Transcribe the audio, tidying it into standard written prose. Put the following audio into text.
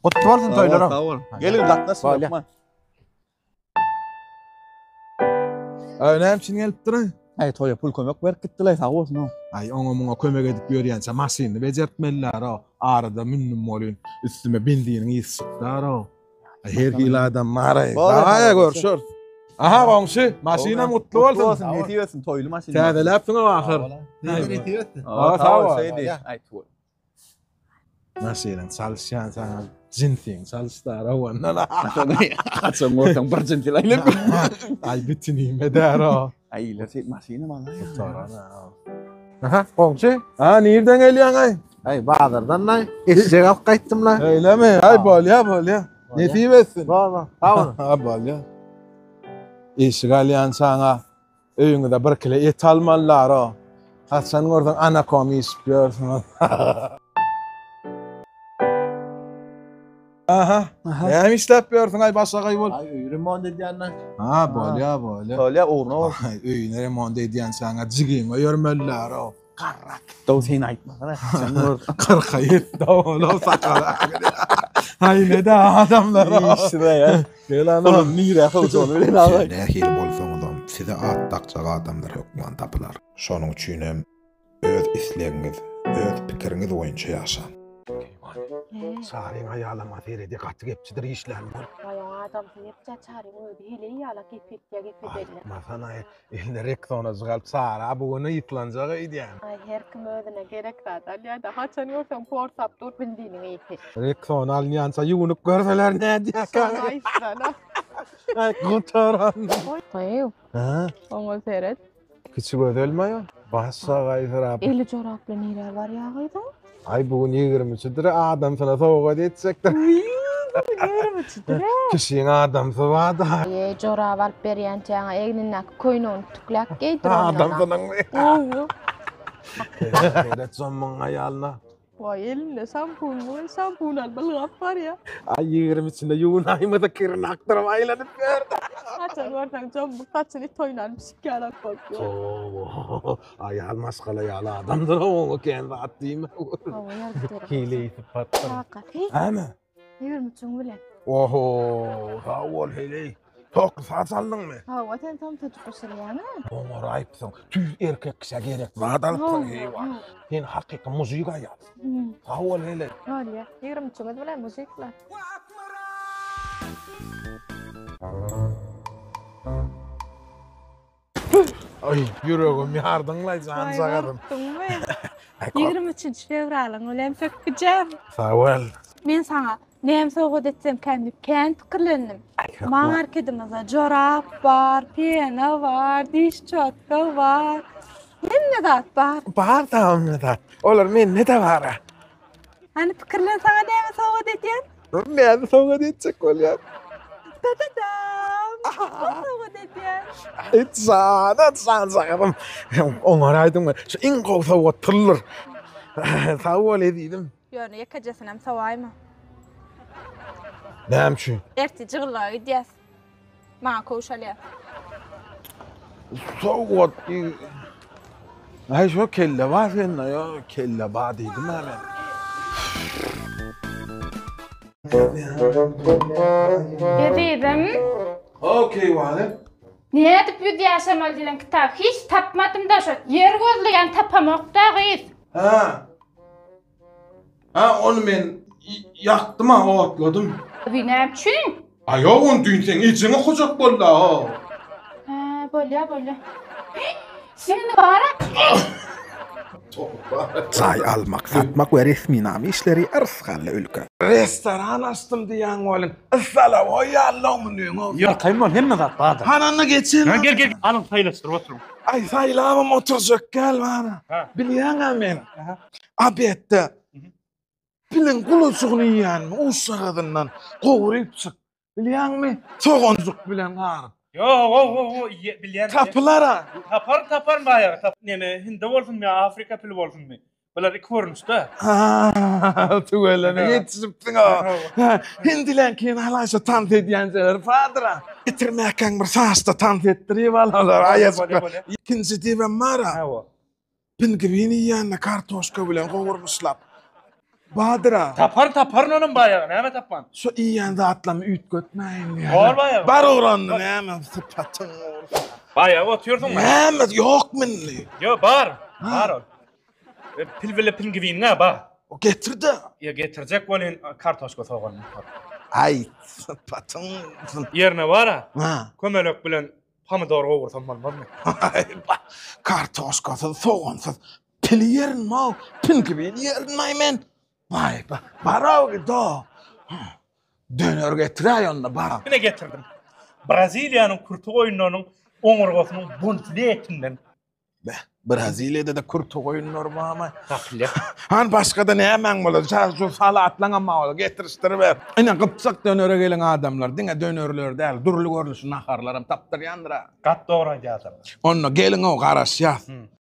Gutly bolsun toýlaryň. Sag bol. Geliň gatnaşyň Bolýa. hökman. Aý, näme üçin gelipdir? Aý, toýa pul kömek berip gitdiler, sag bolsun. Aý, oňa muňa kömek edip ýörýänçä maşynyny bejertmeliler-ow. Arada mündüm welin, üstüme benziniň ysy çykdy-ow. Aý, her hili adam bar-aý. Dawaý, görşeris. Aha, goňşy, maşynam gutly bolsun. Gutly bolsun, nesip etsin, toýly maşyn. Täzeläpsiň-ow ahyr. Nesip etsin. Sag bol. Aý, tuwel. Maşynyň çalyşýan saňa jinsiň çalyşdar ondan. Haçan görseň bir jinsi aýlap. Aý bütün ime där o. Aý iler şey maşyny bana. Aha, goňşy. Ha, nirden gelýäň aý? Aý bazardan aý. Eşek alyp gaýtdym la. Öýlemi? Aý bolýa, bolýa. Nesip etsin. Baba, sag bol. Ha, bolýa. Eşik alýan saňa Öýüňize bir kile et almalylar-o. Haçan görseň anakom iýişip ýörsüňiz. Aha. Näme işläp ýörsüň aý başagaý bolup? Aý öý remont edýän-ä. Ha, bolýa, bolýa. Bolýa, ugruna bolsun. Aý, öýüni remont edýänçäň jigiňe ýörmeliler-ow. Garrak. Daw sen aýtmasana. Sen gör. Kyrka ýetdi olam sakala. Aý ne de adamlar. Işine ya. Gel ana. Oğlum nirä sowjany bilen aga. Siz nähili bolsaňyzam, size at dakjak adamlar hökman tapylar. Şonuň üçin hem öz islegiňiz, öz pikiriňiz boýunça ýaşaň. Çaryň aýalama seredi gaty gepçidir işlän bol. Aý oň adamsy gepçä Çaryň özi heleý ýala gep etýä gep edenine. Aýtmasana Eline reksonajyk alyp Sara bu gün yslanjak öýdýän. Aý her kim özüne gerek zat alýada haçan görseň porsap dur bindiniň ysy. Reksona alynýança ýuwunyp görseler nädýäkä? Şony aýtsana. Aý gutaran. Goý. Hä? Oňa seret. Kiçi gözelmi aýol? Başagaýsyrap. Eli joraply nirä barýa gyzyň? Aý bu gün ýigrimishidir adamsyna sowgat etjekdir. Bu gün ýigrimishidir-ä. Kişiň adamsy bar-da. Eý, jorap alyp berýänçäň egnindäki köýnegini ütükläp geýdir ondan. Adamsynyňmy? Gowy. Seret zommuň aýalyna. Waý elinde şampun bar, şampun alyp ylgap barýa. Aý ýigrimisinde ýuwunaýmasa kirini akdyryp aýlanyp ýördi. Haçan görseň jommuk saçyny it oýnan pişik ýalak bolup ýör. Toba. Aýal maşgala ýaly adamdyr oňa kän zat diýme. Hawa ýazyp Hile sypatdyr. Kakasy. Näme? 23 bilen. Oho, sag bol heleý. Tokly saç aldyňmy? Hawa, sen somsajyk bişirýäňmi? Oňaraýypsyň. Tüýs erkek kişä gerek zat alypsyň heýwa. Sen hakyky mužik aýal. Sag bol heleý. Bolýa. 23-üňiz bilen mužikler. Aý, ýüregim ýardyňlaý janjagazym. Gorkduňmy? 23 fewralyň bilen sökgüjem. Sag bol. Men saňa näme sowgat etsemkäm diýip kän pikirlendim. Markedimizde jorap bar, pena bar, diş çotga bar. Hemme zat bar. Bar da hemme zat. Olar mende-de bar-a. Hany pikirlen saňa näme sowgat edýän? Dur näme sowgat etjek bolýan? Dadadam! Sowgat edýän. Aý jana janjagazym. Oňaraýdyň we şu iň gowy sowgat puldur. Sag bol ezizim. Ýöne ýekejesinem sowaýma. Näme üçin? Ertir jygyllyga gidýäs. Maňa köwüş alýar. Sowgat. Aý şo kelle bar sende ýa kelle bar diýdim ha men. Ezizim. Okey wany. Nädip ýüz ýaşamaly diýlen kitaby hiç tapmadym-da şo ýer gözleýän tapamok-da gyz. Ha. Ha ony men ýakdym-a otladym. Bi näme üçin? A ýok ony düýn seň ejeň okajak boldy-a. Hä bolýa bolýa. Sen bara. Jaý almak, satmak we resminama işleri Yrsgally ülke. Restoran açdym diýýäň welin, ysalawoý ýalylaw munyň. Ýarkaýyn bol hemme zat bardyr. Hany onda geçelim. Gel gel alyň saýlaşdyryp oturyň. Aý saýlabam oturjak gel bana. Bilýäň-ä men. Obedde piliň gulajygyny iýenmi uşagazyndan gowurypjyk bilýäňmi soganjyk bilen garyp. Ýok ho ho ho bilýän. Tapylar-a. Taparyn taparyn baýagy tap neme hindi bolsunmy ýa afrika pili bolsunmy. Bular iki görnüşde. Ha tüweleme ýetişipsiň-a. Hindileňkini halaýşa tans edýänjeleri bardyr-a. Getirmäkäň bir saçda tans etdirip alalar aýajyklar. Ikinji diýibem bar-a. Pingwin iýende kartoşka bilen gowurmyşlap. Badyr-a. Taparyn, taparyn onam baýagy, näme tapman? Şu iýen zatlamy üýtgetmäýin diýýän. Bor baýagy. Bar ugrandy näme sypatyň bolsa. Baýagy otyrsyň. Näme ýok mindi. Ýok, bar. Bar ol. E, pil bile pingwin-ä bar. O getir-de. Ýa getirjek welin kartoşka soganyny. Aý, sypatyň bolsun. Ýerine bar-a. Ha. Kömelek bilen pomidor gowursam bolmazmy? Aý, kartoşkasyz, sogansyz pil iýerin-ow, pingwin iýerin-aý men. Baý, bar-ow git-ow. Döner getiräý onda, bar. Ine getirdim. Braziliýanyň kürti goýunlarynyň oňurgasynyň bonfile etinden. Beh, Braziliýada-da kürti goýunlar barmy? Tapylýar. Han başga-da nämäň bolar? Şa şu salatlaňam bar bolar, getirişdiriber. Ine gypjak dönere gelen adamlar diňe dönerleri däl, dürli görnüşli naharlaram tapdyrýandyr-a. Gaty dogry aýdýarsyň. Onda geliň-ow, garaşýas.